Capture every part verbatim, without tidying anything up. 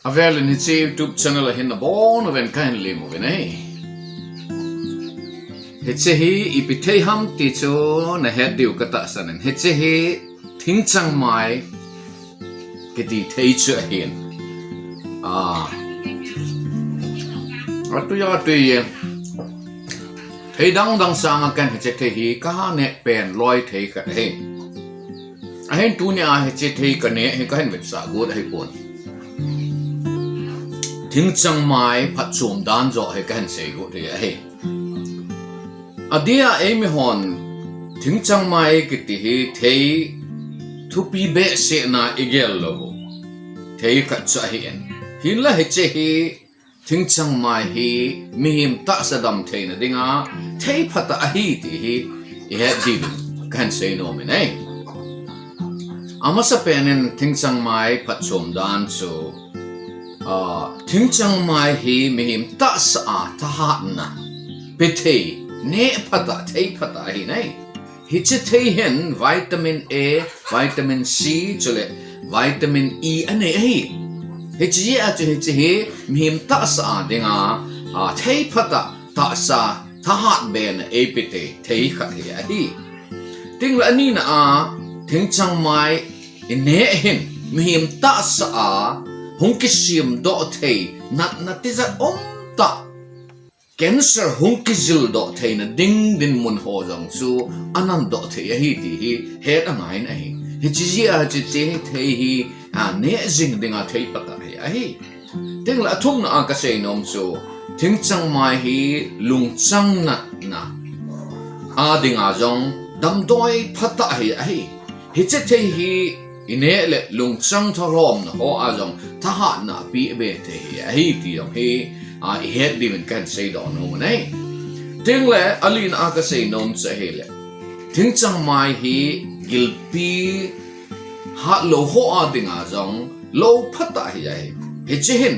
Avelin hiche YouTube channel a hin nabonchauvin kahin lem uvin ahi. Hiche hi ipi thei ham ti chu nahet diu katahsan in. Hiche hi thingchangmai kiti thei chu ahin. Ah. Atui atui e. Thei dang dang sanga ken hiche thei hi kaha neh pen loi thei khat ahi. Ahin tunia hiche thei kaneh hi kahin vetsah got ahipon. Thingchangmai phatchom dan joh hi kahin sei got hi ahi. Adeh a eimi hon thingchangmai kiti hi thei thupi behseh na igel lou thei khat chu ahin. Hinla hiche hi thingchangmai hi mihem tahsa dam theina dinga thei phatah ahi ti hi ihet diuvin kahin sei nom in ahi. Amasapen in thingchangmai phatchom dan chu, ah, thingchangmai hi mihem tahsa a thahatna pe thei, neh phatah, thei phatah ahi nai. Hiche thei hin vitamin A, vitamin C, chule vitamin E anei ahi. Hiche jeh a chu hiche hi mihem tahsa a dinga, ah, thei phatah, tahsa thahat bena eipe thei, thei khat hi ahi. Tingle anina a, thingchangmai ineh hin mihem tahsa a hung kisemdoh thei, natna tijat umtah, cancer hung kijildoh theina ding dinmun ho jong chu anandoh thei ahi ti hi het angaiyin ahi. Hiche jeh a hiche thei hi, ah, neh jing dinga thei phatah hi ahi. Tingle athumna a kasei nom chu, thingchangmai hi lungchang natna a dinga jong damdoi phatah hi ahi. Hiche thei hi ineh le lungchang thalhomna ho a jong thahatna ape be thei hi ahi ti jong hi, ah, ihet diuvin kahin seidoh nom u ahi. Tingle alina a kasei nom chu ahile, thingchangmai hi gilpi hatlou ho a dinga jong lou phatah hi ahi. Hiche hin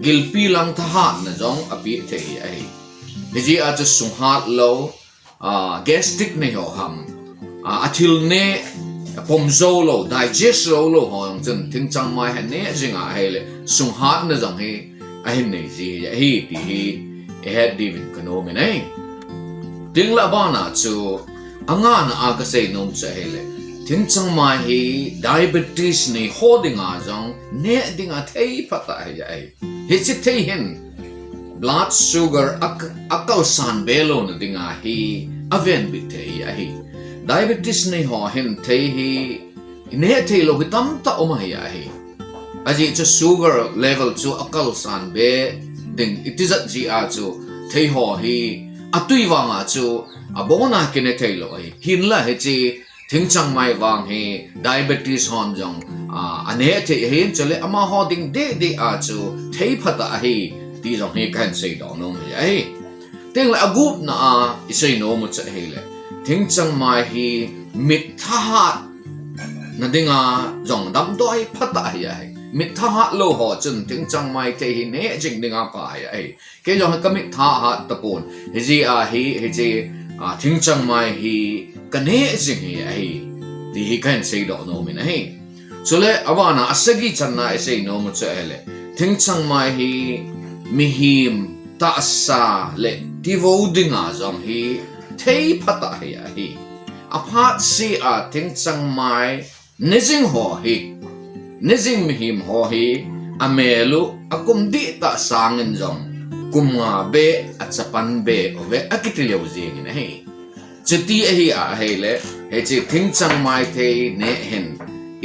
gilpi lang thahatna jong ape thei hi ahi. Hijeh a chu sunghat lou, ah, gastric nei ho ham, ah, athil neh, apom jou lou, digest jou lou ho jong chun thingchangmai hi neh jing ahile sunghatna jong hi ahin nei ji ahi ti hi ihet diuvin kanom in ahi. Tingle abana chu, angana a kasei nom chu ahile, thingchangmai hi diabetes nei ho dinga jong neh dinga thei phatah hi ahi. Hiche thei hin blood sugar a, akalsan be louna dinga hi avenbit thei hi ahi. Diabetes nei ho hin thei hi ineh theilou hi tamtah um ahi ahi. Ajeh chu sugar level chu akalsan be ding itijat jeh a chu thei ho hi atui vanga chu abona kineh theilou ahi. Hinla hiche thingchangmai vang hi diabetes hon jong, ah, aneh thei ahin, chule amaho ding deh deh a chu thei phatah ahi ti jong hi kahin seidoh nom hi ahi. Tingle agupna a isei nom u chu ahile, thingchangmai hi mit thahatna dinga jong damdoi phatah hi ahi. Mit thahat lou ho chun thingchangmai thei hi neh jing dinga pha hi ahi. Kei jong hi kamit thahat tapon. Hijeh a hi, hiche, ah, thingchangmai hi kaneh jing hi ahi ti hi kahin seidoh nom in ahi. Chule abana asagi channa isei nom u chu ahile, thingchangmai hi mihem tahsa le tivou dinga jong hi thei phatah hi ahi. Aphat sea thingchangmai nejing ho hi, nejing mihem ho hi, amel u akum dihtah sangin jong kum nga beh, achapan beh uve akiti leu jengin ahi. Chuti ahi a ahile, hiche thingchangmai thei neh hin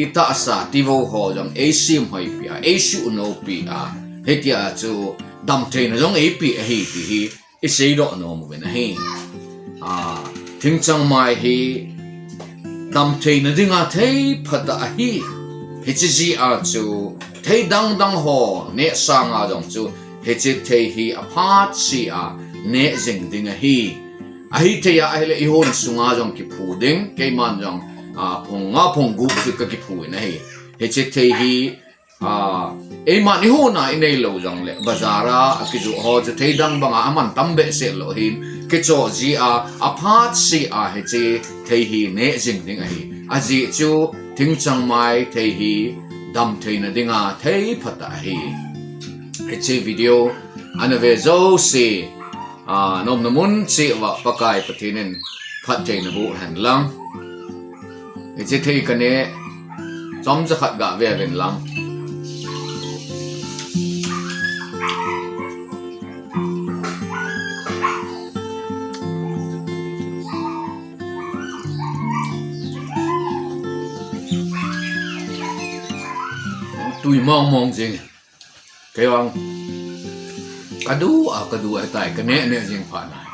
itahsa tivou ho jong eisem hoipi a, eisuhnopi a, hitia chu damtheina jong eipe ahi ti hi iseidoh nom uvin ahi. Ah, thingchangmai hi damtheina dinga thei phatah ahi. Hiche jeh a chu thei dang dang ho neh sanga jong chu hiche thei hi aphat sea neh jing ding ahi. Ahithei a ahile ihon sunga jong kiphu ding, keiman jong, ah, phung nga phung gup chu kakiphu in ahi. Hiche thei hi, ah, eiman ihon a inei lou jongle bazar a akijoh ho chu thei dang banga aman tam behseh lou hin, kichoh jeh a aphat sea hiche thei hi neh jing ding ahi. Ajeh chu thingchangmai thei hi damtheina dinga thei phatah ahi. Hiche video ana ve jouse, a, nomna mun cheh uva Pakai Pathen in phattheina boh hen lang. Hiche thei kaneh, chomcha khat gave uvin lang. Tui mong mong jing. Kei vang kadu a kadu ahitai, kaneh neh jing phat nai.